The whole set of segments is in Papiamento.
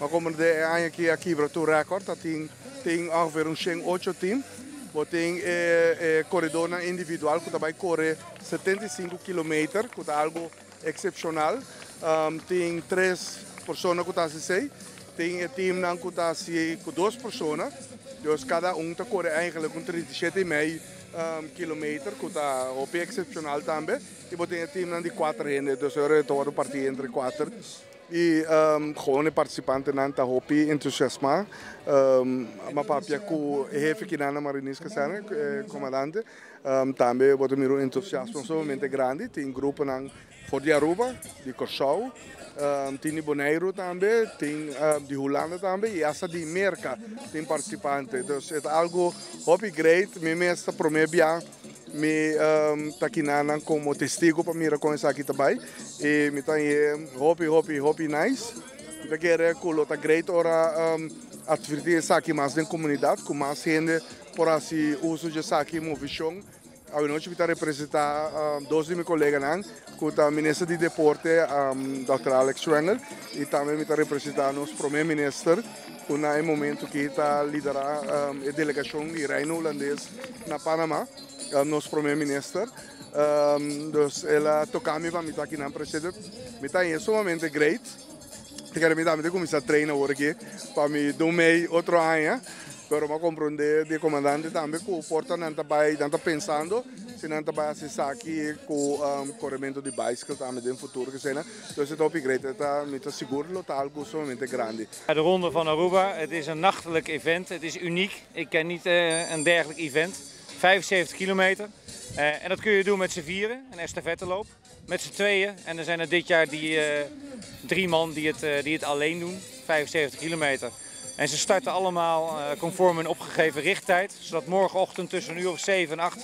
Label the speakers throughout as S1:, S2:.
S1: Ma komprondé e aña aki a kibra tur rèkòrt, ta tin tin ongeveer un 108 team. Bo tin e koredónan individual ku ta bai kore 75 kilometer, ku ta algu eksepshonal. Tin tres persona ku ta hasi esei. Tin e teamnan ku ta hasi ku dos persona. Dus kada un ta kore eigenlijk un 37,5 kilometer, ku ta hopi eksepshonal tambe. I bo tin e teamnan di kuater hende, dus e ta wòrdu partí entre kuater. I gewoon e partisipantenan ta hopi entusiasmá. M'a papia ku e hefe akinan na Marinierskazerne, komandante. Tambe bo ta mira un entusiasmo sumamente grandi. Tin gruponan for di Aruba, di Kòrsou, tin di Boneiru tambe, tin di Hulanda tambe i asta di Merka tin partisipante. Dus e ta algu hopi great. Mi mes ta promé bia mi ta akinan komo testigo pa mira kon esaki ta bai. I mi ta hopi, hopi, hopi nice. Mi ta kere ku lo ta great ora atvertí esaki mas den komunidat, ku mas hende por hasi uso di esaki movishon. Anochi mi ta representá dos di mi koleganan, ku ta minister di deporte, Dr. Alex Schwengle, i tambe mi ta representá nos promé minister, ku na e momento ku ta liderá e delegashon di Reino Hulandes na Panama, nos promé minister. Dus el a toka mi pa mi ta akinan presente. Mi ta sumamente great. Kere mi tambe kuminsá train awor aki pa mi duna mei otro aña. Pero m'a komprondé di komandante tambe ku porta nan ta bai, nan ta pensando si nan ta bai hasi esaki ku korementu di bicycle tambe den futuro ku esei. Dus e ta hopi great, ta mi ta sigur lo ta algu sumamente grandi.
S2: De Ronde van Aruba, het is een nachtelijk event. Het is uniek. Ik ken niet een dergelijk event. 75 kilometer. En dat kun je doen met z'n vieren, een estafetteloop. Met z'n tweeën. En er zijn er dit jaar die drie man die het alleen doen. 75 kilometer. En ze starten allemaal conform hun opgegeven richttijd. Zodat morgenochtend tussen een uur of 7 en 8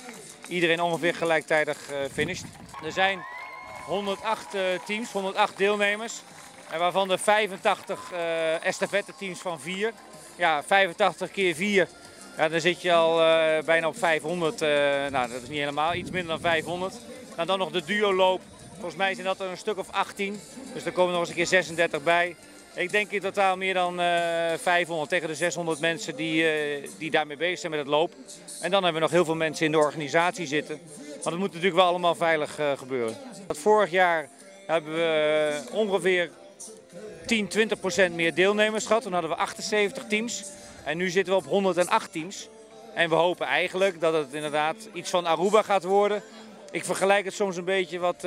S2: iedereen ongeveer gelijktijdig finisht. Er zijn 108 teams, 108 deelnemers. En waarvan de 85 estafette teams van 4. Ja, 85 keer 4. Ja, dan zit je al bijna op 500. Nou, dat is niet helemaal, iets minder dan 500. Nou, dan nog de duoloop. Volgens mij zijn dat er een stuk of 18. Dus er komen nog eens een keer 36 bij. Ik denk in totaal meer dan 500, tegen de 600 mensen die daarmee bezig zijn met het lopen. En dan hebben we nog heel veel mensen in de organisatie zitten. Want het moet natuurlijk wel allemaal veilig gebeuren. Vorig jaar hebben we ongeveer 10, 20% meer deelnemers gehad. Toen hadden we 78 teams. En nu zitten we op 108 teams. En we hopen eigenlijk dat het inderdaad iets van Aruba gaat worden. Ik vergelijk het soms een beetje wat,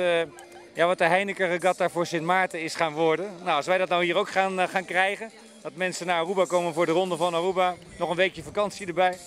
S2: ja, wat de Heineken Regatta voor Sint Maarten is gaan worden. Nou, als wij dat nou hier ook gaan krijgen, dat mensen naar Aruba komen voor de Ronde van Aruba, nog een weekje vakantie erbij.